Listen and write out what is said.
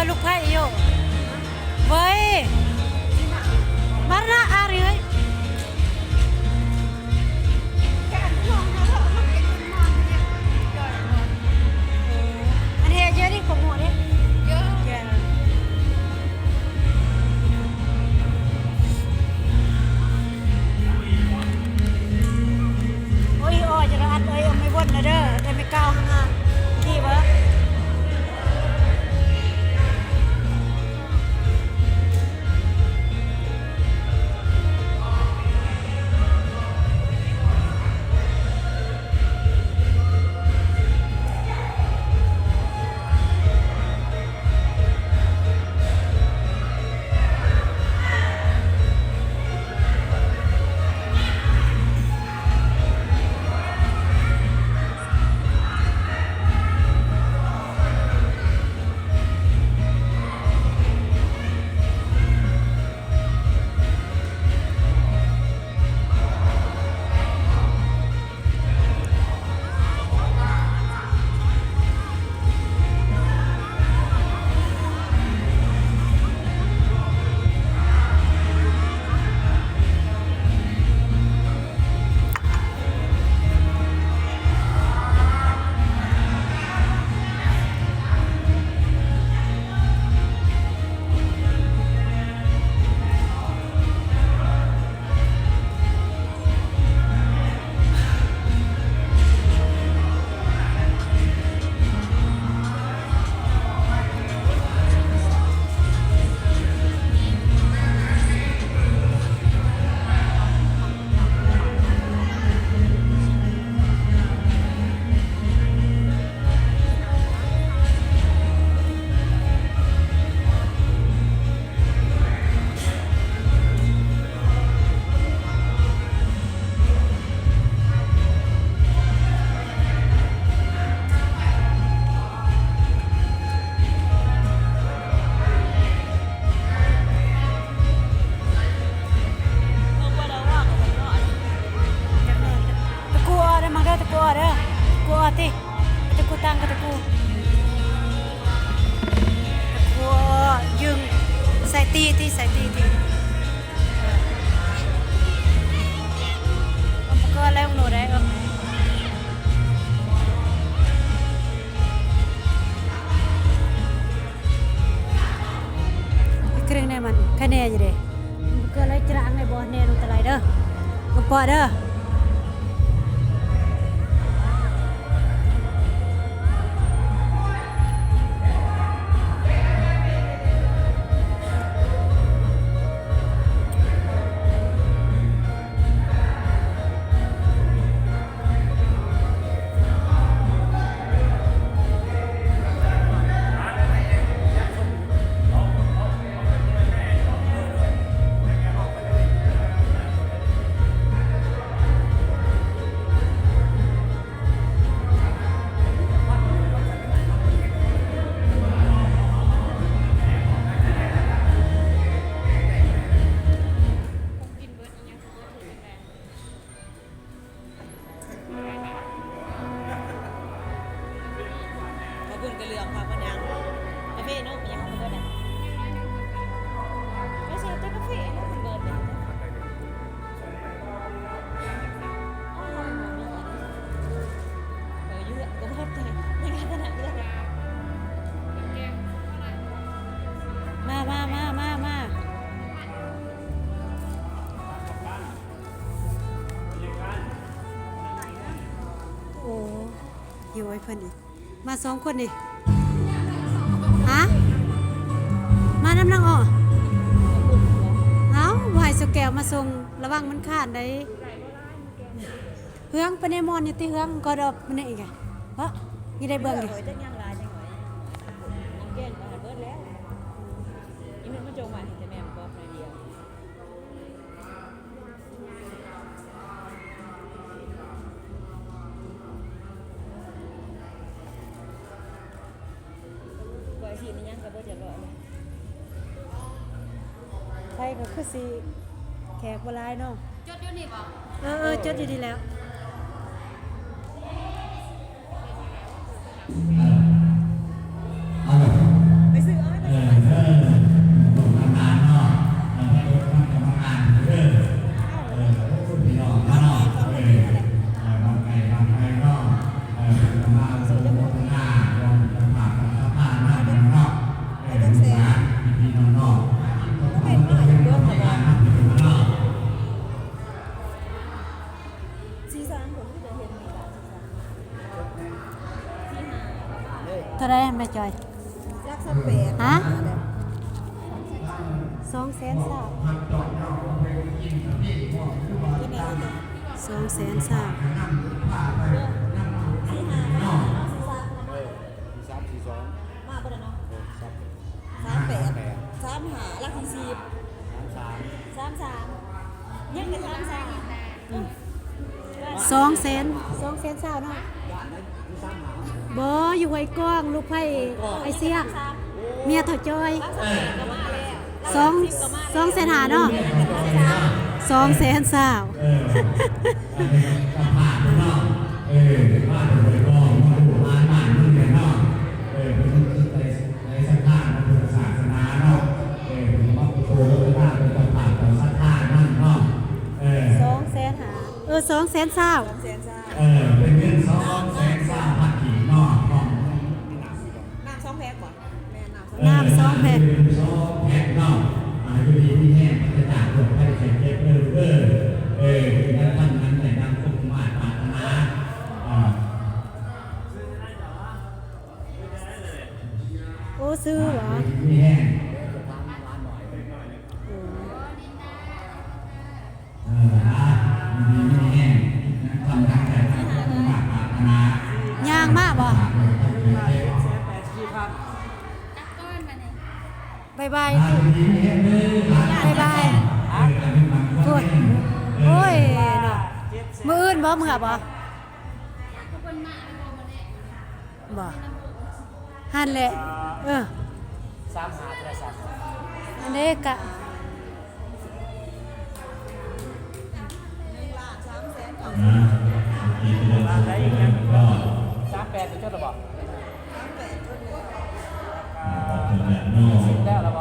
ລູກໄຜ່ຢູ່ເວີຍ ມາລະອາເລີຍ. ອັນເຮັດເຢີນີ້ຂະໝູເດ້. ເຢີ. ໂອ້ຍ ອໍ ຈະລະອັດເອີຍ ເອົາໄມ້ວົນນະເດີ ໄດ້ໄມ້ກ້າວຫາ ຂີ່ເບິ່ງ. ຕະກູອອກເດີ ມາເດີ ຕະກູອອກເດີ ຕະກູອອກຕິ ຕະກູຕັ້ງ ຕະກູ ຕະກູອອກ ຍຶງ ໃສ່ຕີຕິ ໃສ່ຕີຕິ ເອີ ເອົາປະກອບແລ້ວໂນໄດ້ ເອີ. ເຄື່ອງໃນມັນຄະແນຢູ່ເດ້ ເກືອໄລຈະລາງໃນບໍ່ແນ່ນອນຕະໄລເດີ ບໍ່ປອດເດີ. ຂອບຄຸນກະເຫຼືອງພາເພິ່ນຍ່າງ ກາເຟເນາະ ມີຫຍັງເພິ່ນເບີດນະ ໄປໃສ່ແຕ່ກາເຟເນາະ ເພິ່ນເບີດເນາະ ເອີ ຢູ່ເຮືອນກະເບີດແຕ່ ຍັງຂະໜາດເຮືອນ ມາ ມາ ມາ ມາ ມາ. ໂອ້ ຫິວໃຫ້ເພິ່ນອີກ ມາສອງຄົນນີ້ ຮະ ມານຳນາງອໍ ເອົ້າ ບໍ່ໃຫ້ສາວແກ້ວມາສົ່ງ ລະວັງມັນຄ້ານໄດ໋ ເຮືອງໄປໃນໝອນຢູ່ຕິ ເຮືອງກໍດອກມັນນີ້ອີກ ເພາະ ນີ້ໄດ້ເບິ່ງຢູ່ ເອີ ຈັກຫຍັງຫຼາຍຈັງຫວະ ຍັງແກງໄປເບິດແລ້ວ ອີ່ແມ່ມາຈົ່ງໄວ້ໃຫ້ແຕ່ແມ່ມັນບອກໜ້ອຍດຽວ. ກວາຍສີນຫຍັງກະເບິດຮຽບຮ້ອຍແລ້ວ ໄຟກະຄືຊິແຂກບໍ່ຫຼາຍເນາະ ຈົດຢູ່ນີ້ບໍ່? ເອີ ເອີ ຈົດຢູ່ນີ້ແລ້ວ. ໄປຊື້ເອົາ ໄປ ເທົ່າໃດແມ່ຈ້ອຍ? ຈັກຊາວແປດ ຮະ? ສອງແສນຊາວ ສອງແສນຊາວ ສີ່ຫ້າ ເອີ ສີ່ສາມ ສີ່ສອງ ມາບໍ່ໄດ້ເນາະ ເອີ ສາມແປດ ສາມຫ້າ ຫຼັກທີ່ສິບ ສາມສາມ ສາມສາມ ຍັງເປັນສາມສາມ ອືມ ສອງແສນ ສອງແສນຊາວເນາະ ບໍ່ ຢູ່ຫ້ວຍກວາງ ລູກໃພ້ອ້າຍຊຽກ ເມຍເຖົ້າຈ້ອຍ ສອງ ສອງແສນຫ້າເນາະ ສອງແສນຊາວ ເອີ ເອີ ເພິ່ນໄດ້ສັດທາໃນພຸດທະສາສະໜາເນາະ ເອີ ເພິ່ນກໍມາໂປໂມທນາເປັນເຈົ້າພາບເຈົ້າສັດທານຳເນາະ ເອີ ສອງແສນຫ້າ ເອີ ສອງແສນຊາວ ສອງແສນຊາວ ເອີ ເປັນເງິນສອງແສນຊາວພັນກີບເນາະ ພ້ອມ ນ້ຳສອງແພັກບໍ່? ແມ່ນ ນ້ຳສອງ ນ້ຳສອງແພັກ ສອງແພັກເນາະ ອ່າ ຢູ່ດີມີແຮງ ປາສະຈາກໂລກໄພໄຂ້ເຈັບເດີລູກເດີ ເອີ ເຮັດງານທຳງານໄດ້ດັ່ງສົມໝາດປາດຖະໜາ ອ່າ ໂອ້ ຊື້ຫວາ? ໂອ້ ເອີ ອ່າ ຢູ່ດີມີແຮງ ທຳງານໄດ້ຕາມຄວາມປາດຖະໜາ ຍ່າງມາບໍ່? ບາຍບາຍ ບາຍບາຍ ພຸ້ນ ໂອ້ຍເນາະ ມື້ອື່ນບໍ່ ເມືອບໍ່? ບໍ່ ຫັ້ນແຫຼະ ເອີ ສາມຫ້າ ເທື່ອສາມຫ້າ ອັນເດກະ ສາມແປດ ໄປຈົດແລ້ວບໍ່? ສາມແປດ ຈົດແລ້ວ ສິບແລ້ວລະບໍ່?